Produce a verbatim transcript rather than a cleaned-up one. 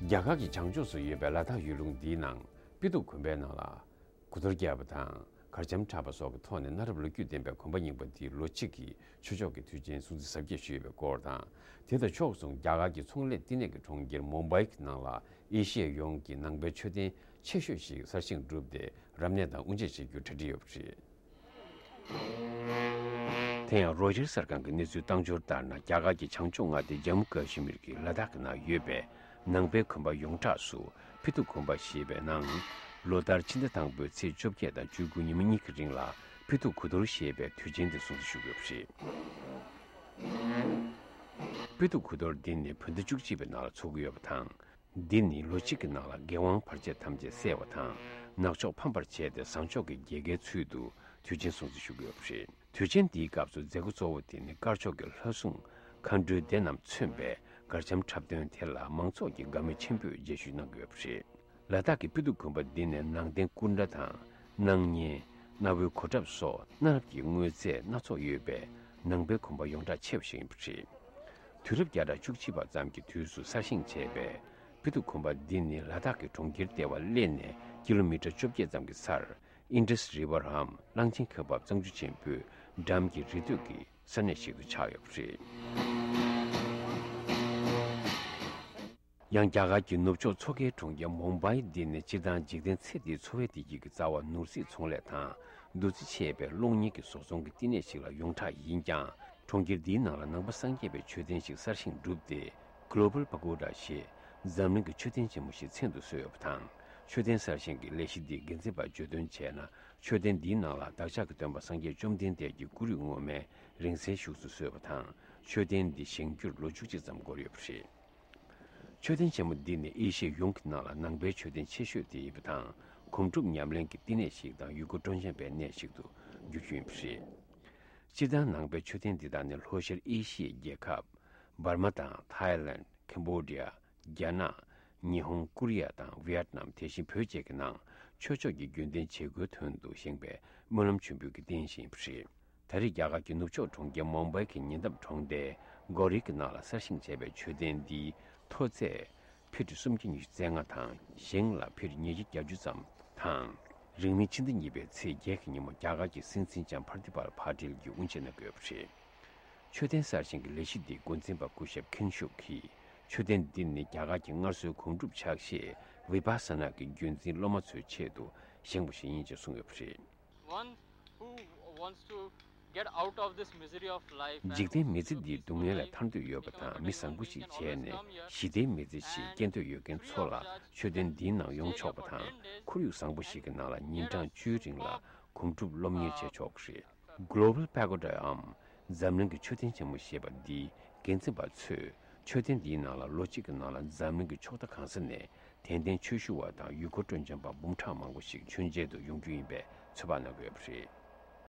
རྒྱ་གར་གྱི་བྱང་ཕྱོགས་སུ་ཡོད་པའི་ལ་དྭགས་ཡུལ་ལུང་འདིའི་ནང་པི་ཏུ་དགོན་པའི་ནང་ལ་གོས་དོར་བརྒྱབ་པ་དང་གར་འཆམ་འཁྲབ་པ་སོགས་ཀྱི་ཐོག་ནས་གནའ་རབས་ལོ་རྒྱུས་ལྡན་པའི་དགོན་པ་རྙིང་པ་འདིའི་ལོ་གཅིག་གི་ཆོས་ཕྱོགས་ཀྱི་དུས་ཆེན་སྲུང་བརྩི་གཟབ་རྒྱས་ཞུས་ཡོད་པའི་སྐོར་དང་། དེ་དང་ཕྱོགས་མཚུངས་རྒྱ་གར་གྱི་ཚོང་ལས་བསྟི་གནས་ཀྱི་གྲོང་ཁྱེར་མུམ་བྷའི་གི་ནང་ལ་ཨེ་ཤི་ཡ་ཡོངས་ཀྱི་ནང་པའི་མཆོད་རྟེན་ཆེ་ཤོས་ཤིག་གསར་བཞེངས་གྲུབ་སྟེ་རབ་གནས་དང་དབུ་འབྱེད་བྱེད་རྒྱུ་གྲ་སྒྲིག་ཡོད་པ་རེད། དེ་ཡང་རོའི་ཊར་གསར་ཁང་གི་གནས་ཚུལ་བཏང་འབྱོར་ལྟར་ན། རྒྱ་གར་གྱི་བྱང་ཕྱོགས་མངའ་སྡེ་ཇམ་མུ་ཀ་ཤི་མིར་གྱི་ལ་དྭགས་ཀྱི་ནང་ཡོད་པའི་ནང་པའི་དགོན་པ་ཡོངས་གྲགས་སུ་པི་ཏུ་དགོན་པ་ཞེས་པའི་ནང་། ལོ་ལྟར་ཕྱི་ཟླ་དང་པོའི་ཚེས་བཅོ་བརྒྱད་དང་བཅུ་དགུ་ཉི་མ་གཉིས་ཀྱི་རིང་ལ་པི་ཏུ་གོས་དོར་ཞེས་པའི་དུས་ཆེན་དེ་སྲུང་བརྩི་ཞུ་གི་ཡོད་པ་རེད། པི་ཏུ་གོས་དོར་འདི་ནི་བོད་ཟླ་བཅུ་གཅིག་པའི་ནང་ལ་འཚོགས་ཀྱི་ཡོད་པ་དང་། འདི་ནི་ལོ་གཅིག་གི་ནང་ལ་འགན་དབང་བར་ཆད་ཐམས་ཅད་སེལ་བ་དང་། ནག་ཕྱོགས་ཕམ་པར་བྱས་ཏེ་བཟང་ཕྱོགས་ཀྱི་རྒྱལ་ཁའི་ཚུལ་དུ་དུས་ཆེན་སྲུང་བརྩི་ཞུ་གི་ཡོད་པ་རེད། དུས་ཆེན་འདིའི་སྐབས་སུ་མཛད་སྒོ་གཙོ་བོ་དེ་ནི་དཀར་ཕྱོགས་ཀྱི་ལྷ་སྲུང་མཁའ་འགྲོའི་སྡེ་རྣམས་མཚོན་པའི་གར་འཆམ་འཁྲབ་སྟོན་དེ་ལ་མང་ཚོགས་ཀྱིས་དགའ་མོས་ཆེན་པོས་རྗེས་ཤུལ་གནང་གི་ཡོད་པ་རེད། ལ་དྭགས་ཀྱི་པི་ཏུ་དགོན་པ་འདི་ནི་ནང་རྟེན་སྐུ་འདྲ་དང་སྣང་བརྙན། གནའ་བོའི་གོ་ཁྲབ་སོགས་གནའ་རབས་ཀྱི་དངོས་རྫས་སྣ་ཚོགས་ཡོད་པའི་ནང་པའི་དགོན་པ་ཡོངས་གྲགས་ཆེ་བ་ཞིག་ཡིན་པ་རེད། དུས་རབས་བརྒྱ་ཕྲག་བཅུ་གཅིག་པ་ཙམ་གྱི་དུས་སུ་གསར་བཞེངས་བྱས་པའི་པི་ཏུ་དགོན་པ་འདི་ནི་ལ་དྭགས་ཀྱི་གྲོང་ཁྱེར་ལྟེ་བ་གླེ་ནས་ཀི་ལོ་མི་ཊར་བཅོ་བརྒྱད་ཙམ་གྱི་སར་ཨིན་ཌས་རི་ཝར་འམ་གླང་ཆེན་ཁ་འབབ་གཙང་ཆུ་ཆེན་པོའི་འགྲམ་གྱི་རི་སྟོད་ཀྱི་ས་གནས་ཤིག་ཏུ་ཆགས་ཡོད་པ་རེད། ཡང་རྒྱ་གར་གྱི་ནུབ་ཕྱོགས་མཚོ་ཁའི་གྲོང་ཁྱེར་མུམ་བྷའི་འདི་ནི་སྤྱིར་བཏང་འཇིག་རྟེན་ཚེ་འདིའི་འཚོ་བའི་བདེ་སྐྱིད་ཀྱི་རྩ་བ་ནོར་སྲིད་ཚོང་ལས་དང་འདུ་འཛི་ཆེ་བའི་གློག་བརྙན་གྱི་བཟོ་ཚོང་གི་བསྟི་གནས་ཤིག་ལ་ཡོངས་གྲགས་ཡིན་ཀྱང་། གྲོང་ཁྱེར་འདིའི་ནང་ལ་ནང་པ་སངས་རྒྱས་པའི་མཆོད་རྟེན་ཞིག་གསར་བཞེངས་གྲུབ་སྟེ། Global Pagoda ཞེས་འཛམ་གླིང་གི་མཆོད་རྟེན་ཆེན་མོ་ཞེས་མཚན་དུ་གསོལ་ཡོད་པ་དང་། མཆོད་རྟེན་གསར་བཞེངས་ཀྱི་ལས་གཞི་འདིའི་འགན་འཛིན་པར་བརྗོད་དོན་བྱས་ན། མཆོད་རྟེན་འདིའི་ནང་ལ་བདག་ཅག་གི་སྟོན་པ་སངས་རྒྱས་བཅོམ་ལྡན་འདས་ཀྱི་སྐུ་རུས་བརྔོས་མའི་རིང་བསྲེལ་བཞུགས་སུ་གསོལ་བ་དང་། མཆོད་རྟེན་འདི་བཞེངས་རྒྱུར་ལོ་བཅུ་གཅིག་ཙམ་འགོར་ཡོད་པ་རེད། མཆོད་རྟེན་ཆེན་མོ་འདི་ནི་ཨེ་ཤི་ཡ་ཡོངས་ཀྱི་ནང་ལ་ནང་པའི་མཆོད་རྟེན་ཆེ་ཤོས་དེ་ཡིན་པ་དང་། སྒོམ་སྒྲུབ་ཉམས་ལེན་གྱི་བསྟི་གནས་ཤིག་དང་ཡུལ་སྐོར་སྤྲོ་འཆམ་པའི་གནས་ཤིག་ཏུ་འགྱུར་རྒྱུ་ཡིན་པ་རེད། སྤྱིར་བཏང་ནང་པའི་མཆོད་རྟེན་འདི་དག་ནི་ལྷོ་ཤར་ཨེ་ཤི་ཡའི་རྒྱལ་ཁབ་འབར་མ་དང་ཐའི་ལེནྜ། ཁེམ་བྷོ་ཌི་ཡ། རྒྱ་ནག། ཉི་ཧོང་། ཀོ་རི་ཡ་དང་ཝི་ཡེཊ་ནམ། དེ་བཞིན་བོད་བཅས་ཀྱི་ནང་ཆོས་ཕྱོགས་ཀྱི་རྒྱུན་ལྡན་བྱེད་སྒོའི་དོན་དུ་བཞེངས་པའི་སྨོན་ལམ་མཆོད་འབུལ་གྱི་རྟེན་ཞིག་ཡིན་པ་རེད། ད་རེས་རྒྱ་གར་གྱི་ནུབ་ཕྱོགས་གྲོང་ཁྱེར་མུམ་བྷའི་གི་ཉེ་འདབས་གྲོང་རྡལ་གོ་རི་གི་ནང་ལ་གསར་བཞེངས་བྱས་པའི་མཆོད་རྟེན་འདིའི་མཐོ་ཚད་ཕི་ཊི་སུམ་བརྒྱ་ཉི་ཤུ་རྩ་ལྔ་དང་། བཞེངས་ལ་ཕི་ཊི་ཉིས་བརྒྱ་བརྒྱད་ཅུ་ཙམ་དང་། རིང་མིན་ཕྱི་ཟླ་གཉིས་པའི་ཚེས་བརྒྱད་ཀྱི་ཉིན་མོ་རྒྱ་གར་གྱི་སྲིད་འཛིན་ལྕམ་བྷར་ཏི་བྷལ་བྷ་ཏིལ་གྱིས་དབུ་འབྱེད་གནང་གི་ཡོད་པ་རེད། མཆོད་རྟེན་གསར་བཞེངས་ཀྱི་ལས་གཞི་འདིའི་འགོ་འཛིན་པ་སྐུ་ཞབས་ཁིན་ཤུག་གིས། མཆོད་རྟེན་འདི་ནི་རྒྱ་གར་གྱི་སྔར་སྲོལ་སྒོམ་སྒྲུབ་ཕྱག་བཞེས་བི་པ་ས་ན་གི་རྒྱུན་འཛིན་སློབ་མ་ཚོའི་ཆེད་དུ་བཞེངས་པ་ཞིག་ཡིན་ཅེས་གསུངས་ཡོད་པ་རེད། One who wants to get out of this misery of life and འཇིག་རྟེན་མི་ཚེ་འདིའི་སྡུག་བསྔལ་ལས་ཐར་འདོད་ཡོད་པ་དང་། མི་བཟང་པོ་ཞིག་བྱས་ནས་ཞི་བདེའི་མི་ཚེ་ཞིག་སྐྱེལ་འདོད་ཡོད་མཁན་ཚོ་ལ་མཆོད་རྟེན་འདིའི་ནང་ཡོང་ཆོག་པ་དང་། ཁོར་ཡུག་བཟང་པོ་ཞིག་གི་ནང་ལ་ཉིན་གྲངས་བཅུའི་རིང་ལ་སྒོམ་སྒྲུབ་སློབ་གཉེར་བྱེད་ཆོག་གི་རེད། Global Pagoda འམ་འཛམ་གླིང་གི་མཆོད་རྟེན་ཆེན་མོ་ཞེས་པ་འདིའི་འགན་འཛིན་པ་ཚོས། མཆོད་རྟེན་འདིའི་ནང་ལ་ལོ་གཅིག་གི་ནང་ལ་འཛམ་གླིང་གི་ཕྱོགས་མཐའ་གང་ས་ནས་དད་ལྡན་ཆོས་ཞུ་བ་དང་ཡུལ་སྐོར་སྤྲོ་འཆམ་པ་འབུམ་ཕྲག་མང་པོ་ཞིག་མཆོད་མཇལ་དུ་ཡོང་རྒྱུ་ཡིན་པའི་ཚོད་དཔག་གནང་གི་ཡོད་པ་རེད།